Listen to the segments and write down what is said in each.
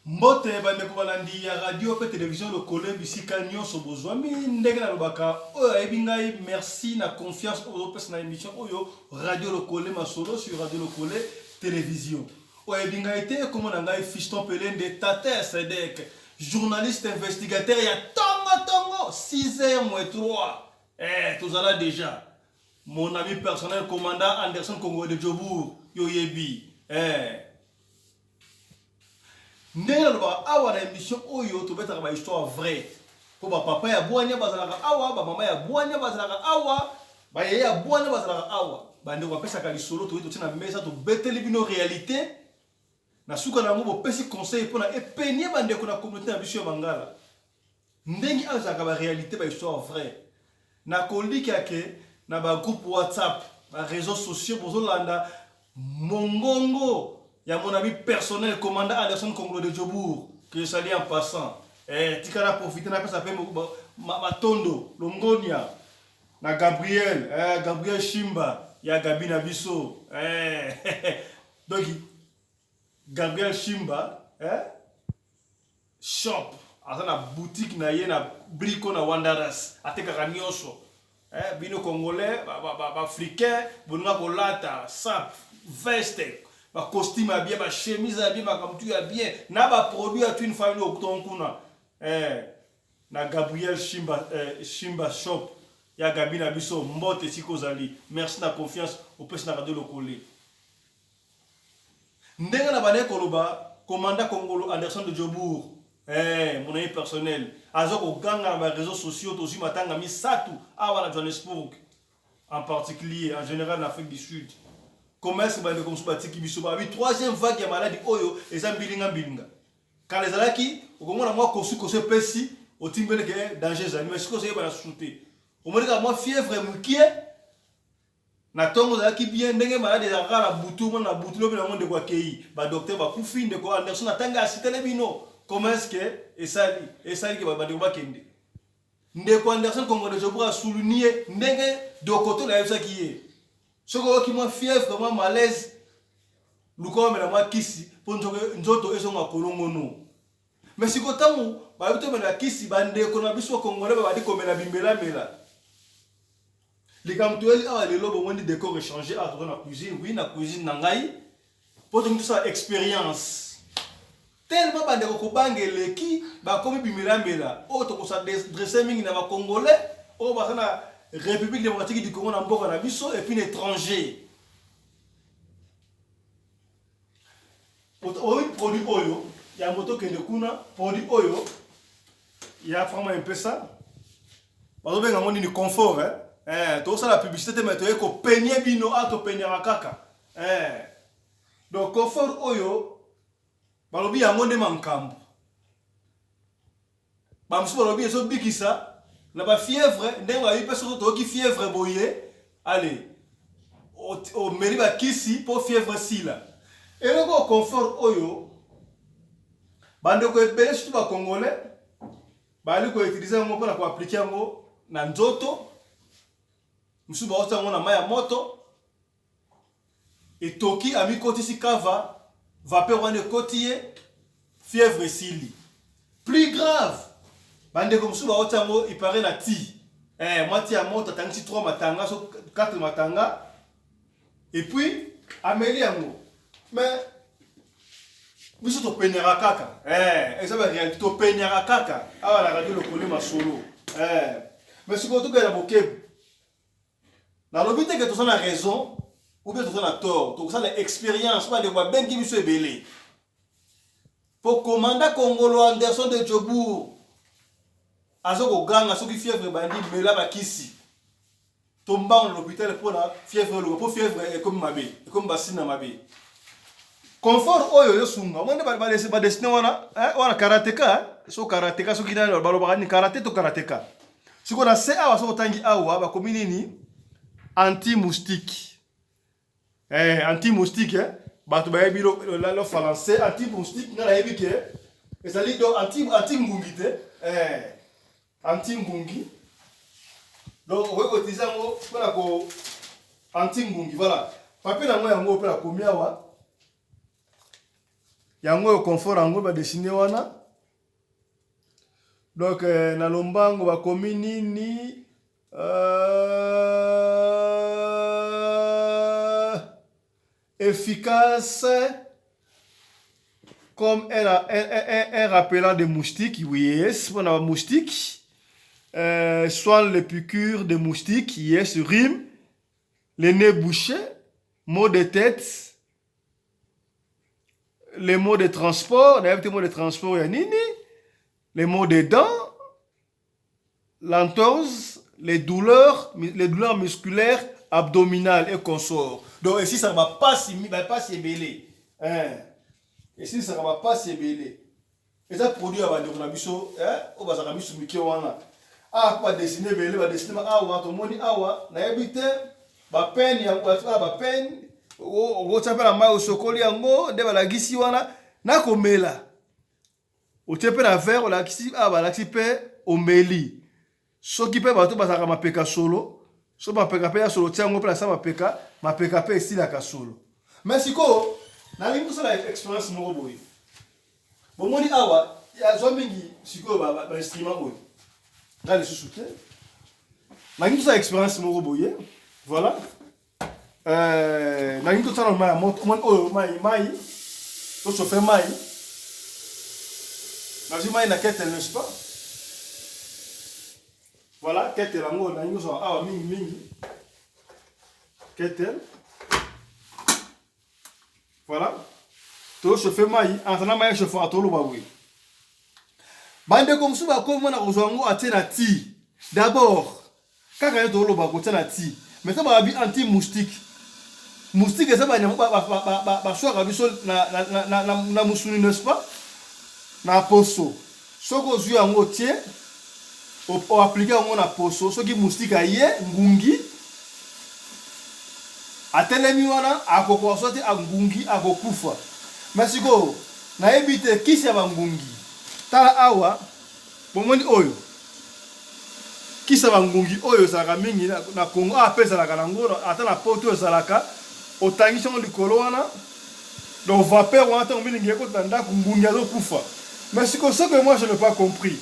Mbote bandeko balandi ya radio pe television lokole bisika nionso bozwami ndenge nalobaka oyo ayebi ngai merci na confiance oyo ozopesa na emission oyo radio lokole masolo sur radio lokole television oyo ayebi ngai te kombo na ngai Fiston Pelende tata ya Sedek journaliste investigateur ya tongo tongo 6 heures moins 3 eh tozala dejà mon ami personnel commandant Anderson Kongo de Jobourg yo yebi eh Ndenge nalobaka awa na emission oyo tobetaka ba histoire vraie po ba papa ya bwania bazalaka awa, ba mama ya bwania bazalaka awa, ba yaya ya bwania bazalaka awa. Ba ndeko bapesaka lisolo toye totie na mesa tobeteli bino realite na suka na yango bopesi conseil pona epenie ba ndeko na communaute na biso ya Mangala. Ndenge awa ezalaka ba realite ba histoire vraie. Nakolikia ke na ba groupe WhatsApp, ba reseaux sociaux bozolanda mongongo ya mon ami personnel commandant Anderson Kongolo de Jobourg que je salue en passant. Eh, tika na profiter napesa pe matondo longonia na Gabriel, eh, Gabriel Shimba ya Gabi na biso. Eh, donc Gabriel Shimba, eh, Shop aza na boutique na ye na Brico na Wanderers atekaka nioso eh, bino congolais ba, ba, ba, ba africain bolinga kolata sap veste ba costume ya bien ba chemise ya bien makambo tu ya bien na ba produit ya twin family okuta kuna eh, na Gabriel Shimba, eh, Shimba shop ya Gabi na biso mbote esika ozali merci na confiance opesi na radio lokole Ndenge na bandaki koloba, commandant Kongolo Anderson de Jobourg, eh, mon ami personnel, aza koganga na ba reseaux sociaux, tozui matanga misatu awa na Johannesburg, en particulier, en general na Afrique du Sud. Comment est-ce que bandeko mosusu batiki biso? Babi troisième vague ya maladi oyo eza mbilinga mbilinga. Kala ezalaki okomona mwa kosu kosu epesi otimbeli ke danger ezali, mais sikoyo ozoyeba na susu te. Omoni kaka mwa fièvre mokie Na tongo ozalaki bien ndenge malade ezalaka kaka na butu omona na butu lobi nango ndeko akeyi ba docteur bakufi ndeko Anderson atangi asitele bino comment est ce que esali esali ke ba ndeko bakende ndeko Anderson Congo de Jobourg a souligne ndenge dokoto ayebisaki ye soki oyoki mwa fièvre mwa malaise luka omela mwa kisi mpo nzoto ezonga kolongono mais sikoyo ntango bayebi tomela kisi bandeko na biso congolais babandi komela bimelamela Likambo toyeli awa lelo bomoni decor echange awa toza na cuisine oui na cuisine na ngai po tolingi tosala experience tellement bandeko kobanga eleki bakomi bimelamela oyo tokosa dresse mingi na ba congolais oyo baza na République démocratique du Congo na mboka na biso et puis na étranger oyo produit oyo ya moto kende kuna produit oyo ya frama mpesa bazobenga yango nini confort eh? Eh, tozosala publicité te mais toye kopenie bino a topeniaka kaka eh. Donc confort oyo balobi yango nde mankambo bamosusu balobi ezobikisa na bafièvre ndenge bayebi mpe soki toyoki fièvre boye ale omeli bakisi mpo fièvre esila eloko confort oyo Bandeko ebele surtout ba congolais bazali ko utiliser yango mpona ko appliquer yango na nzoto, mosusu baotia yango na mai ya moto etoki amikotisi kava vapeur wana ekoti ye fièvre esili. Plus grave bandeko mosusu baotia yango ipare na ti eh, mwa ti ya moto atangisi 3 matanga so 4 matanga et puis ameli yango mais biso topenyaka kaka eh, eza ba réalité topenyaka kaka awa na radio lokole masolo eh. Mais sikoyo tokende na bokebu nalobi te ke toza na raison ou bien toza na tort tokosala expérience bandeko babengi biso ebele po komanda kongolo Anderson de Jobourg aza koganga soki fièvre ebandi mela bakisi To mbangu na l'hopital pona fièvre eloba po fièvre ekomi mabe ekomi basina mabe confort oyo yo sunga omoni nde ba dessine wana eh, wana karateka eh? So karateka soki nani balobaka nini karate to karateka sikoyo na se awa soki otangi awa bakomi nini anti moustique eh, anti moustique eh? Bato bayebi lo français anti moustique nga nayebi ke ezali do anti anti ngungi te eh. Anti ngungi donc okoki koutilize yango mpona ko anti ngungi voilà papier na yango yango mpe nakomi awa. Yango oyo confort yango ba dessiner wana. Donc euh, na lombango bakomi nini euh, efficace comme un, un, un, un rappelant de moustiques, yes, pour la moustique, euh, soigne les piqûres de moustiques, yes, rhume, les nez bouchés, maux de tête, les maux de transport, nayebi te maux de transport ya nini, les maux de dents, l'entorse, les douleurs, les douleurs musculaires abdominales et consorts. Donc esilisaka bapasi bapasi ebele. Hein. Esilisaka bapasi ebele. Eza produit ya bandeko na biso eh, oyo bazalaka misu mike wana. Ah, ba dessiner ebele, ba dessiner awa, tomoni awa, nayebi te ba pene yango, ba pene okotia mpe na mai osokoli yango nde balakisi wana na komela otie mpe na verre olakisi awa balakisi mpe omeli soki mpe bato bazalaka mapeka solo so mapeka mpe ya solo tia yango mpe na sa mapeka mapeka mpe esilaka solo mais sikoyo nalingi kosala expérience moko boye bomoni awa azwa mingi sikoyo bainstrument oyo nga lisusu te nalingi tosala expérience moko boye voilà euh, nalingi tosala mai ya moto omoni oyo mai mai tochauffe mai nazwi mai na kettle n'est-ce pas voilà kettle yango nalingi kozwa awa mingi mingi kettle Voilà. To chauffer mai, en attendant mai chauffer toloba boye. Bandeko mosusu bakomi na kozwa yango atie na ti. D'abord, kaka ye toloba kotia na ti. Mais to babi anti moustique. Moustique eza banyama baswaka biso na mosuni n'est-ce pas? Na poso. Soki ozwi yango otie o appliquer yango na poso soki moustique aye ngungi atelemi wana akokoka soki te ngungi akokufa mais sikoyo nayebi te kisi ya bangungi tala awa bomoni oyo kisi ya bangungi oyo ezalaka mingi na Congo awa mpe ezalaka nango ata na poto ezalaka otangisi yango likolo wana donc vapeur wana ntango milingi ekota na ndako ngungi azokufa mais sikoyo ce que moi je n'ai pas compris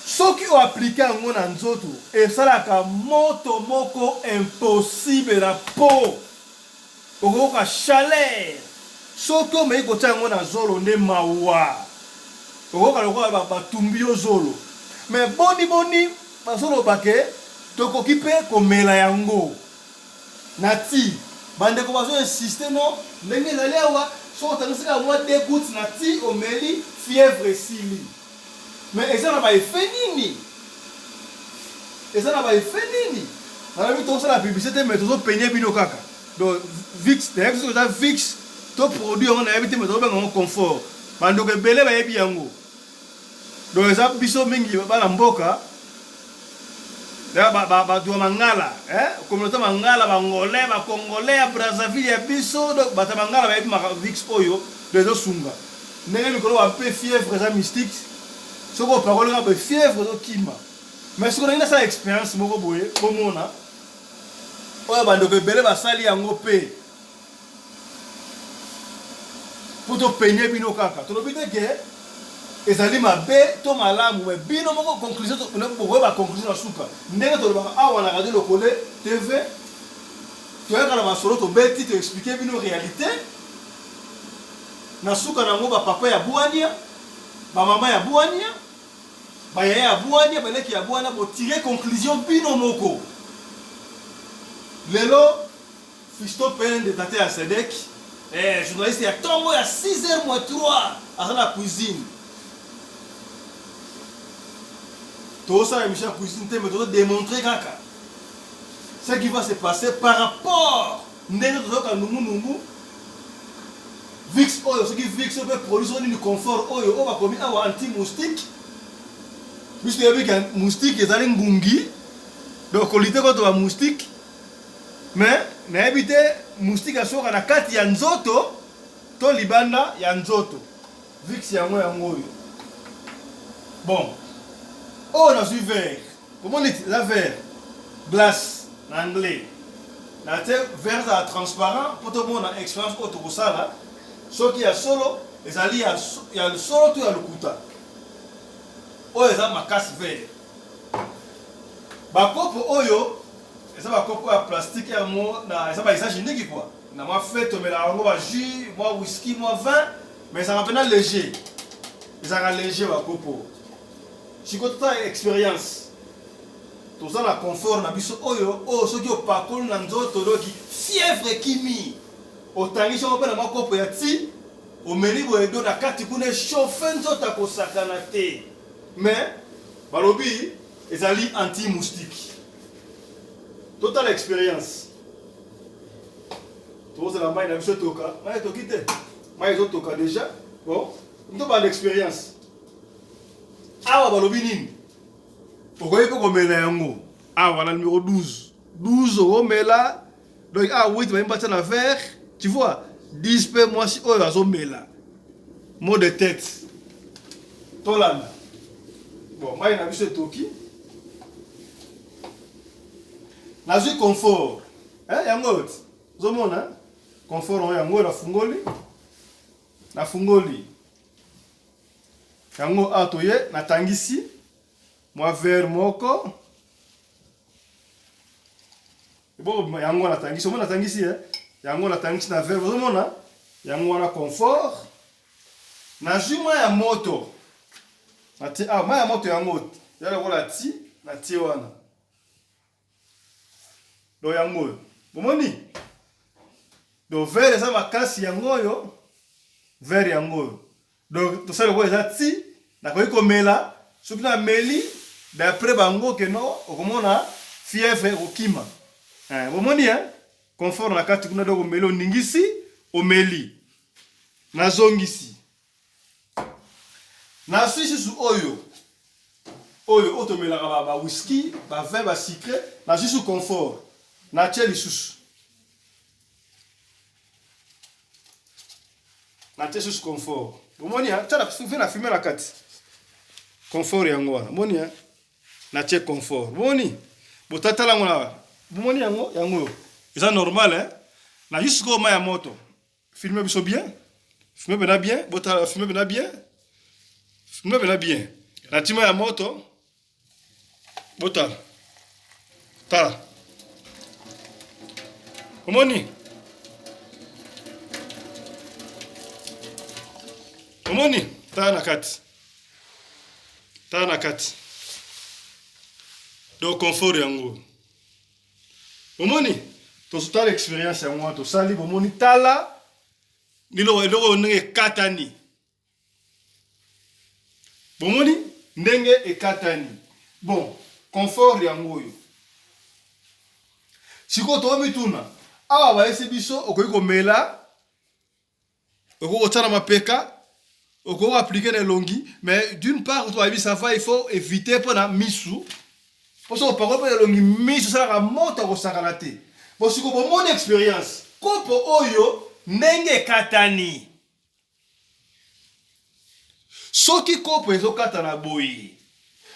soki oaplike yango na nzoto esalaka moto moko impossible na po okoyoka chaleur soki omeki kotia yango na zolo nde mawa okoyoka lokola batumbi yo zolo mais boni boni bazoloba ke tokoki mpe komela yango na ti bandeko bazo insiste no ndenge ezali awa soki otangisi kaka mwa deux gouttes na ti omeli fièvre esili mais eza na ba effet nini eza na ba effet nini nalobi tokosala publicité mais tozopenye bino kaka donc vix nayebi soki eza vix to produit yango nayebi te mais tozobenga yango confort bandeko ebele bayebi yango Donc eza biso mingi bana mboka bato ya mangala eh? communauté mangala bangolais bacongolais ya brazzaville ya biso donc bato ya mangala bayebi vix oyo donc ezosunga ndenge mikolo bape fièvre eza mystique soki opakoli kaka boye fièvre ezokima mais soki olingi nasala expérience moko boye bomona oyo bandeko ebele basali yango mpe mpo topenye bino kaka tolobi te ke ezali mabe to malamu me bino moko conclusion bokoyeba conclusion na suka ndenge tolobaka awa na radio lokole tv toyaka na masolo tobeti toexplike bino réalité na suka na yango bapapa ya bwania bamama ya bwania bayaya ya bwania baleki ya bwana botire conclusion bino moko lelo Fiston Pende tata ya Sedek eh, journaliste ya tongo ya 6h moins 3 aza na cuisine. Tozosala émission ya cuisine te mais tozo démontrer kaka ce qui va se passer par rapport ndenge tozoyoka nungunungu vix oyo soki vix oyo mpe produit soki nini confort oyo oyo bakomi awa anti moustique biso toyebi ke moustique ezali ngungi donc kolite contre ba moustique Mais nayebi te moustique asoka na kati ya nzoto to libanda ya nzoto. Vicks yango yango oyo. Bon. Oyo nazwi verre. Bomoni eza verre. Glace na anglais. Natie verre ezala transparent mpo tomona experience oyo tokosala soki ya solo ezali ya solo to ya lokuta. Oyo eza makasi verre. Bakopo oyo eza bakopo ya plastique yango na eza ba usage unique quoi. Na mwa fete tomelaka yango ba jus, mwa whisky, mwa vin, mais ezalaka mpena léger. Ezalaka léger bakopo. Sikoyo totala experience. Toza na confort na biso oyo oyo soki opakoli na nzoto doki fièvre ekimi. Otangisi yango mpe na mwa kopo ya ti omeli boye do na kati kuna echauffe nzoto akosakana te. Mais balobi ezali anti moustique. Totala experience. Tozela mai na biso etoka, mai etoki te. Mai ezotoka deja. Bon, tobanda experience. Awa balobi nini? Okoki mpe komela yango awa na numero 12. 12 okomela donc awa 8 bayimbi batia na verre, tu vois 10 mpe mwasi oyo azomela mot de tête. Tolanda. Bon, mai na biso etoki. Nazwi confort. Eh, yango oyo ti. Ozomona? Confort oyo yango nafungoli. Nafungoli. Yango awa toye natangisi mwa verre moko eboko yango natangisi omona natangisi eh? Yango natangisi na verre ozomona yango wana confort. Nazwi mai ya moto natie awa, mai ya moto yango ya lokola ti natie wana do yango oyo bomoni do verre eza makasi yango oyo verre yango oyo donc tosali lokola eza ti nakoki komela soki nameli d'après bango keno okomona fièvre ekokima eh, bomoni eh? Confort na kati kuna donc omeli oningisi omeli nazongisi nazwi susu oyo oyo oyo tomelaka ba, ba whisky ba vin ba sucre nazwi susu confort natie lisusu natie susu confort bomoni tia na na fume na kati confort yango wana moni natie confort bomoni botatala yango na bomoni yango yango oyo eza normal eh? nazwi sikoyo mai ya moto. Filme biso bien, filme bena bien, botala filme bena bien, filme bena bien. Na tima ya moto, botala, tala, omoni, omoni, tala na kati, tala na kati, donc confort yango. Bomoni tozotala experience yango wana tosali, bomoni tala biloko eloko oyo ndenge ekatani, bomoni ndenge ekatani. Bon, confort yango oyo sikoyo tokomituna awa bayesi biso okoki komela okoki kotia na mapeka, okoki ko appliquer na elongi, mais d'une part toyebi ça va, il faut éviter mpo na misu, mpo soki opakoli mpo na elongi misu esalaka moto akosakana te. Bo sikoyo bomoni experience kopo oyo ndenge ekatani. Soki kopo ezokatana boye,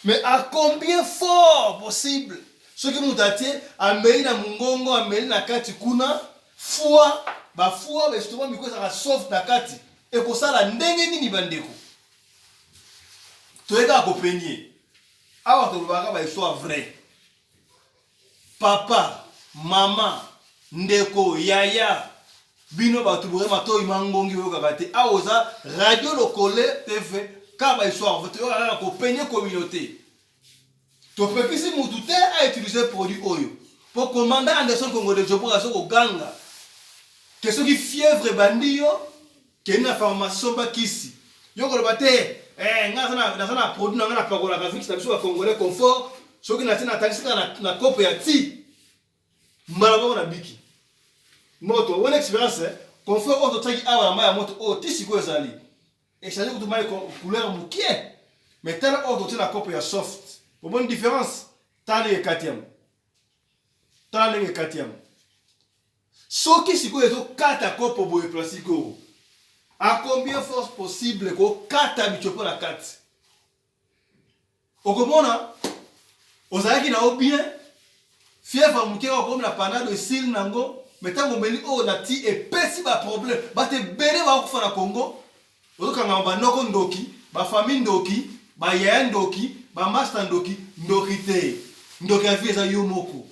mais à combien fort possible soki moto atie ameli na mongongo, ameli na kati kuna foie, ba foie ba estomac miko ezalaka soft na kati, ekosala ndenge nini bandeko? Toye kaka kopenye awa, tolobaka ba histoire vrai. Papa, mama, ndeko, yaya, bino bato boye matoyi mangongi boyokaka te. Awa oza Radio Lokole TV, kaka ba histoire vrai, toyokaka kaka kopenye communauté. Topekisi mutu te a utiliser produit oyo. Po commandant Anderson Congo de Joburg azo koganga ke soki fièvre ebandi yo, kende na pharmacie somba kisi. Yo koloba te eh, nga naza na produit na nga napakolaka vicks na biso ba congolais confort, soki natie natangisi kaka na, na kopo ya ti mbala moko na biki moto wana experience eh? Confort oyo totiaki awa na mai ya moto oyo ti sikoyo ezali echange kutu mai couleur mokie, mais tala oyo totie na kopo ya soft, bomoni différence? Tala ndenge ekati yango, tala ndenge ekati yango. Soki sikoyo ezokata kopo boye plastique oyo, à combien force possible kokata michopo na kati? Okomona ozalaki na yo bien, Fièvre moke kaka okomela panado esili nango, mais tango omeli oyo na ti epesi ba problème. Bato ebele bakokufa na Congo, ozokangama ba noko ndoki, ba famille ndoki, ba yaya ndoki, ba masta ndoki, ndoki te. Ndoki ya vie eza yo moko.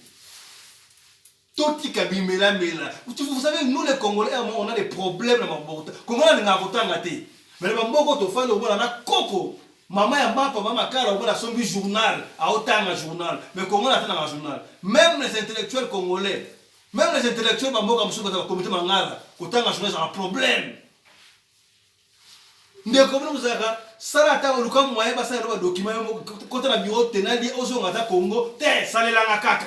Totika bimela mela. Vous savez, nous les Congolais, on a des problèmes na maboko. Congolais alingaka kotanga te. Mais na bamboka oyo tofandi omona na koko mama ya mapa mama makala omona asombi journal aotanga journal. Mais Congolais atangaka journal. Même les intellectuels congolais, même les intellectuels bamboka mosusu baza ba comité mangala, kotanga journal ezalaka problème. Ndeko bino bozalaka sala ata oluka moyen basala yo ba document yo moko kota na bureau tenali ozonga ata Congo te salelanga kaka.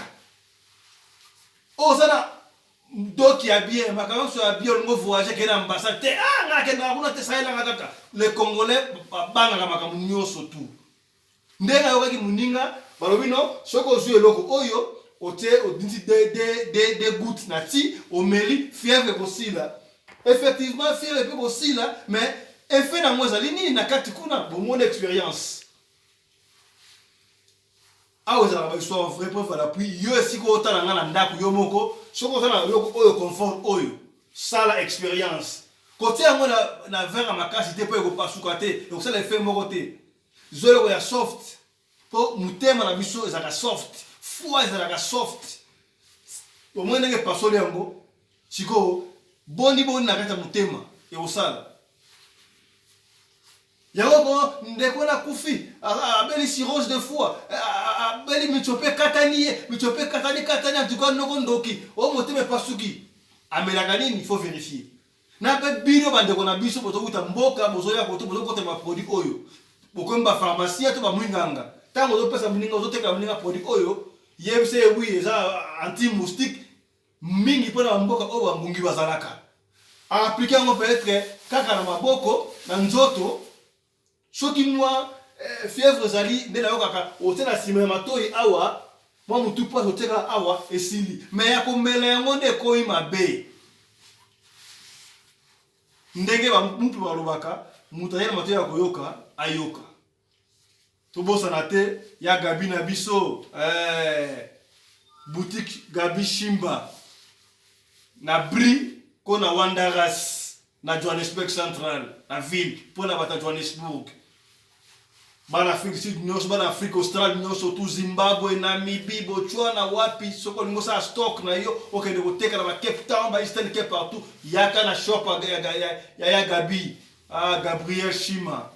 Oza na doki ya bien makambo nyonso ya bien olingo voyage kende na ambassade te ah nga nakendaka kuna te salelanga kaka. Les Congolais babangaka makambo nyonso tout. Ndenge ayokaki moninga balobi no soki ozwi eloko oyo otie odinisi de de de de goutte na ti omeli fièvre ekosila. Effectivement fièvre epe kosila mais effet nango ezali nini na kati kuna bomoni experience. Awa ezalaka ba histoire vraie preuve à l'appui yo esika otala nga na ndaku yo moko soki oza na eloko oyo confort oyo sala experience kotia yango na, na verre ya makasi te mpo ekopasuka te ekosala effet moko te zwa eloko ya soft mpo motema na biso ezalaka soft foi ezalaka soft omoni ndenge epasoli yango sikoyo boni boni na kati ya motema ekosala Yango ko ndeko wana akufi abeli cirrhose de foie abeli mitsope ekatani ye mitsope ekatani katani en tout cas noko ndoki o motema epasuki amelaka nini faut verifier na pe bino bandeko na biso bozowuta mboka bozoya koto bozokota ba produit oyo bokomi ba pharmacien to ba mwinganga ntango ozopesa moninga ozotekela moninga produit oyo yebisa ye wi eza anti moustique mingi mpo na bamboka oyo bangungi bazalaka. A appliquer yango peut-etre kaka na maboko, na nzoto, soki mwa eh, fièvre ezali nde nayokaka otie na nsima ya matoi awa mwa motu mpasi otie kaka awa esili, mais ya komela yango nde ekomi mabe. Ndenge bamupe balobaka, moto aye na matoi ya koyoka ayoka. Tobosana te ya Gaby na biso eh, boutique Gaby Shimba na Brie ko na Wandaras na Johannesburg Central na ville mpo na bato ya Johannesburg bana Afrique du Sud nyonso bana Afrique Australe nyonso tu Zimbabwe Namibie Botswana wapi soki olingi osala stock na yo okende koteka na ba Cape Town ba Eastern Cape partout yaka na shop ya, ya, ya, ya, ya Gaby ah, Gabriel Shima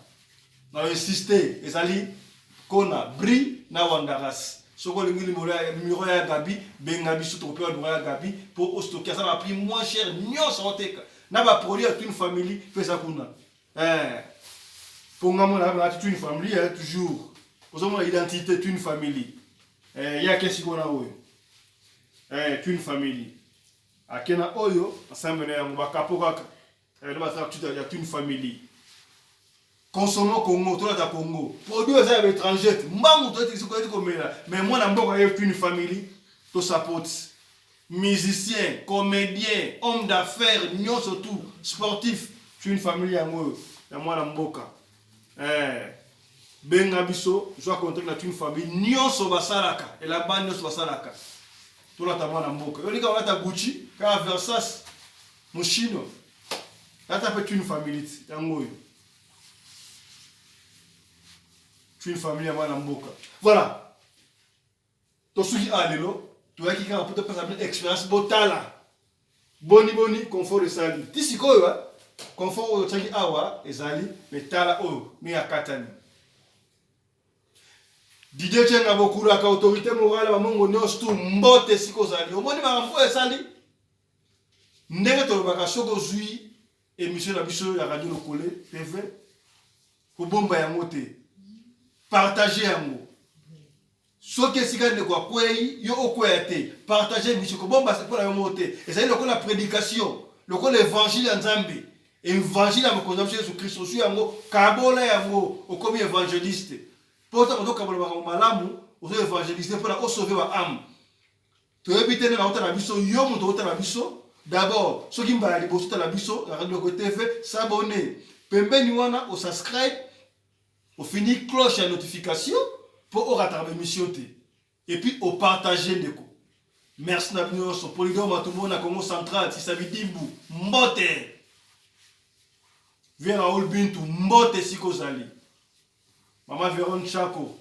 Na insiste ezali kona bri na wandaras soki olingi numero ya Gaby benga biso tokopesa numero ya Gaby po o stocke aza na prix moins cher nyonso aoteka na ba produit ya Twin Family pe eza kuna eh po nga mona na Twin Family eh, toujours ozomona identité Twin Family eh ya kesi kona oyo eh Twin Family akena oyo ensemble na yango bakapo kaka Eh, baza ya Twin Family. Consommons Congo, tolata Congo. Produit eza ya étranger, mbangu toyeti koyeti komela, mais mwana mboka ye Twin Family to support. Musicien, comédien, homme d'affaires, nyonso tout, sportif, Twin Family yango oyo ya mwana mboka. Eh, benga biso, zwa contact na Twin Family, nyonso basalaka, elamba nyonso basalaka. Tolata mwana mboka. Yo lika olata Gucci, kaka Versace. Moshino lata pe twin family ti yango oyo twin family ya mwana mboka voilà tosuki a lelo toyaki kaka mpo topesa bino expérience botala boni boni confort esali ti sikoyo eh, confort oyo otiaki awa ezali me tala oyo me akatani Didier Tchenga bokulaka autorité morale ba mongo nyonso tu mbote esika ozali omoni makambo oyo esali ndenge tolobaka soki ozwi émission na biso ya radio lokole tv kobomba yango te partage yango soki esika ndeko akwei yo okweya te partage émission kobomba mpo na yo moko te ezali lokola prédication lokola évangile ya nzambe Evangile ya mokonzi na biso Yesu Kristo, ozwi yango, kabola yango, okomi evangeliste. Mpo ntango ozokabola makambo malamu, ozo evangeliste mpo na osauve ba ame. Toyebi te nde naotala biso, yo moto otala biso, d'abord soki mbala liboso otala biso na Radio Loko TV, s'abonner. Pembeni wana o subscribe, ofini cloche ya notification mpo orataka ba emission te. Et puis o partager ndeko. Merci na bino nyonso. Polydor Matumbo na Congo Central, Sisa Bidimbu, mbote. Vieux Raoul Bintu, mbote esika ozali. Mama Veron Chako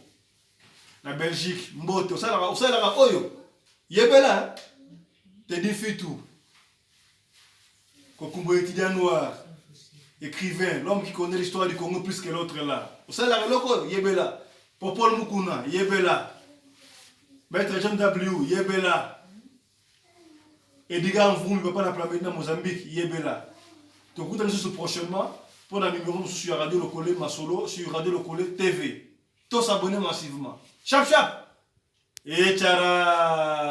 na Belgique, mbote. Osalaka osalaka oyo. Yebela Teddy Fitu. Kokumbo étudiant noir. Écrivain, l'homme qui connaît l'histoire du Congo plus que l'autre là. Osalaka eloko oyo, yebela. Popol Mukuna, yebela. Maître John W, yebela. Edgar Mvumbi, papa na Plamedi na Mozambique, yebela. Tokutani lisusu prochainement mpo na numero mosusu ya Radio Lokole Masolo sur Radio Lokole TV. To s'abonner massivement. Chap chap! Echara!